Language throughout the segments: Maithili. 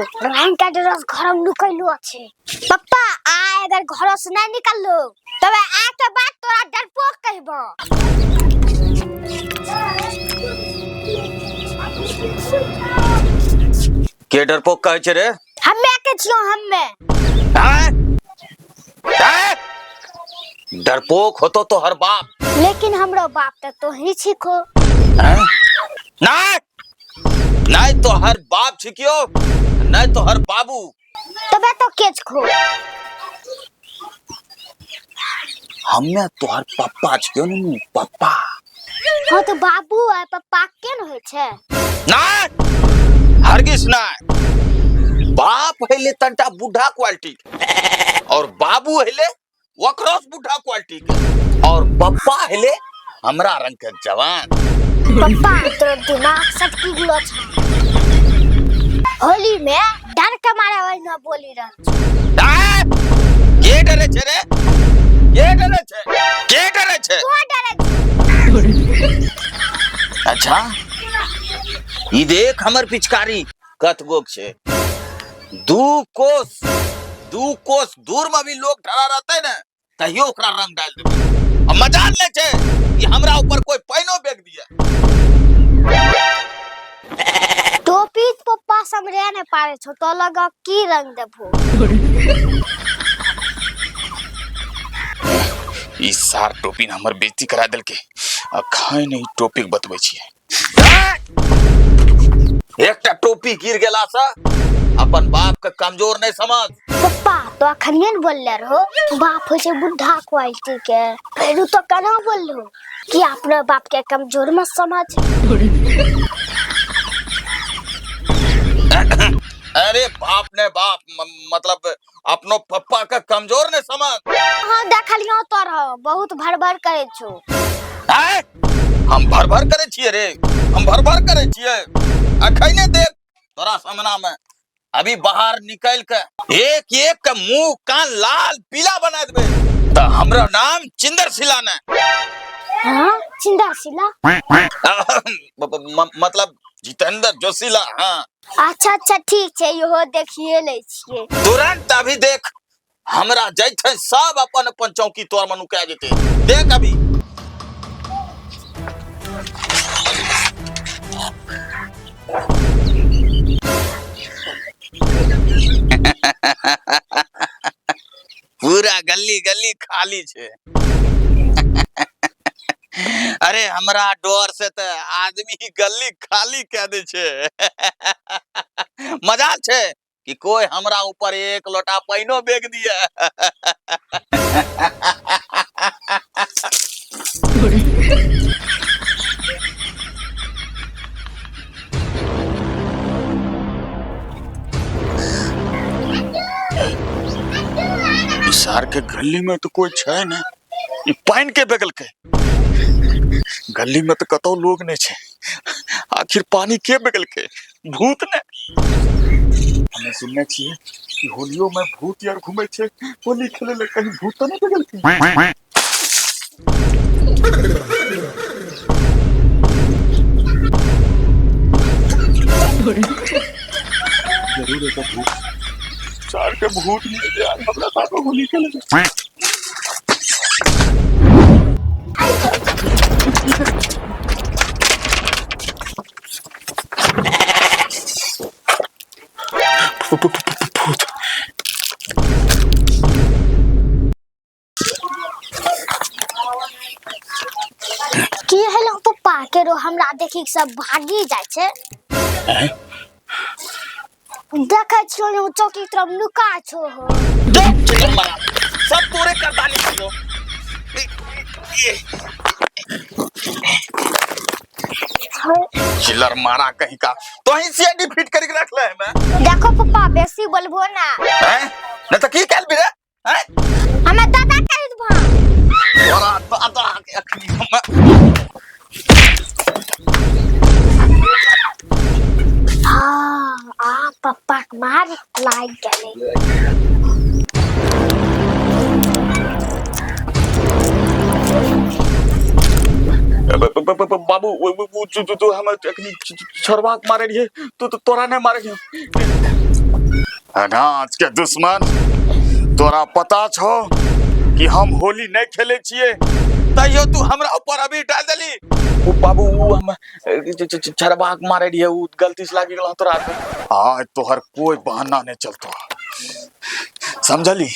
रंग के ड्रेस घर में नुकैलो छै। पप्पा, आइ अगर घर से नहीं निकललो तबे आ के बाद तोरा डरपोक कहबो। के डरपोक कहै छै रे? हम्मे के छियो हम्मे। आँय? आँय? डरपोक होतो तो हर बाप। लेकिन हमरो बाप तो तोही छिको। आँय? नहीं नहीं तो हर बाप छिकियो, नहीं तो हर बाबू। तबे तो के छो? हम्मे तोहर पप्पा छिकियो नु, पप्पा। हाँ तो बाबू और पप्पा के न होय छै? नहीं, हरगिज नहीं। बाप हेले तंटा बूढ़ा क्वालिटी और बाबू हेले ओकरो से बूढ़ा क्वालिटी के, और पप्पा हेले हमरा रंग के जवान। पप्पा, तोर दिमाग सटकी गेलो छ। होली में डर के मारे ओहिना बोली रहल छौ। आय! के डरे छै रे? के डरे छै? के डरे छै? तो डरे छै। अच्छा, ई देख हमर पिचकारी कत गोक छै। 2 कोस, 2 कोस दूर में भी लोग ठड़ा रहते ने, तहियो ओकरा रंग डाल देबै। आ मजाल नहि छै कि हमरा ऊपर कोई पाइनो बेच दिए। टोपी पप्पा समरे ने पारे छौ, तो लगा की रंग देबो? ई सार टोपी ने हमर बेइज्जती करा देलकै। अखन ई टोपी के बतबै छियै। एकटा टोपी गिर गेला से अपन बाप के कमजोर नहीं समझ। पप्पा, तो अखनिये ने बोलले रहो बाप होइ छै बुढ़ा क्वालिटी के, फेरू तो केना बोललो कि अपना बाप के कमजोर मत समझ? अरे बाप ने बाप मतलब अपनो पप्पा के कमजोर ने समझ। हाँ, देखलियो तो रहो बहुत भर भर करे छो। आय? हम भर भर करे छियै रे, हम भर भर करे छियै। अखने देख तोरा सामना में अभी बाहर निकल के एक एक के मुंह कान लाल पीला बना देबे त हमरा नाम चिंदर सिला ने। हाँ, चिंदर सिला? मतलब जितेंद्र जोशीला। हाँ। अच्छा अच्छा, ठीक छै, इहो देखिए लै छियै। तुरंत अभी देख, हमरा जैथे सब अपन अपन चौकी तोर मनु कह जेते, देख अभी। पूरा गली गली खाली छे। अरे हमरा डर से त आदमी गली खाली कह दे छे। मजा छे कि कोई हमरा ऊपर एक लोटा पाइनो बेग दिया। सार के गली में तो कोई छै ने, ई पानि के बगल के गली में तो कतौ लोग नहीं छै, आखिर पानी के बगल के? भूत ने? हमें सुनने छियै कि होलियो में भूत यार घूमे छै होली खेले ले, कहीं भूत तो नहीं बगल के? जरूर एक भूत, सार के भूत नहीं यार हमरा साथ में होली खेले ले। भूत। की हेलो पप्पा, केरो हमरा देखी के सब भागी जाइ छै। देखै छियो ने, चौकी तरफ नुका छो हो। सब तोरे करदानी छियो। चिल्लर मारा कहीं का तो ही सीआईडी फिट करके रख ले है मैं। देखो पप्पा, बेसी बोलबो ना। हैं? नहीं तो की कहल भी रे? हैं? हमें दादा कहि देबो। तोरा दादा के अखनी हम हाँ, आ पप्पा के मार लाग गेलै। बाबू, वो जो जो हम अखनी छोड़वा के मारे रहिए, तो तोरा नहीं मारे रहिए। अनाज के दुश्मन, तोरा पता छौ कि हम होली नहीं खेले छिए, तैयो तू हमरा ऊपर अबीर डाल देली। ओ बाबू, उ हम छड़बाक मारे रहिए, उ गलती से लागी गेल तोरा हाथ में। आज तोहर कोई बहाना नहीं चलतो, समझली?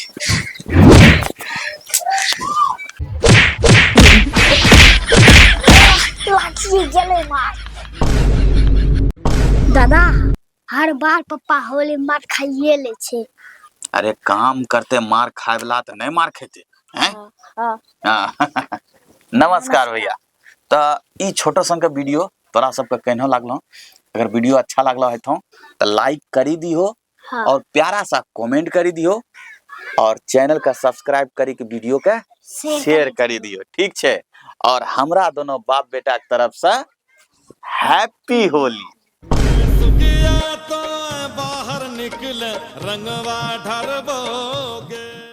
लाठी गेलै मार। दादा, हर बार पप्पा होली मार खाइए ले छै। अरे काम करते मार खाए वाला तऽ नहि मार खेते हैं। हाँ। हाँ। नमस्कार भैया। तऽ ई छोटो सन के वीडियो तोरा सबके केहनो लागलो? अगर वीडियो अच्छा लागलो हेतौ तऽ लाइक करी दिहो और प्यारा सा कमेंट करी दिहो और चैनल का सब्सक्राइब करी के वीडियो के शेयर करी दियो, ठीक छै? और हमरा दोनों बाप बेटा के तरफ से हैप्पी होली। तो बाहर निकले रंगवा ढरबोगे।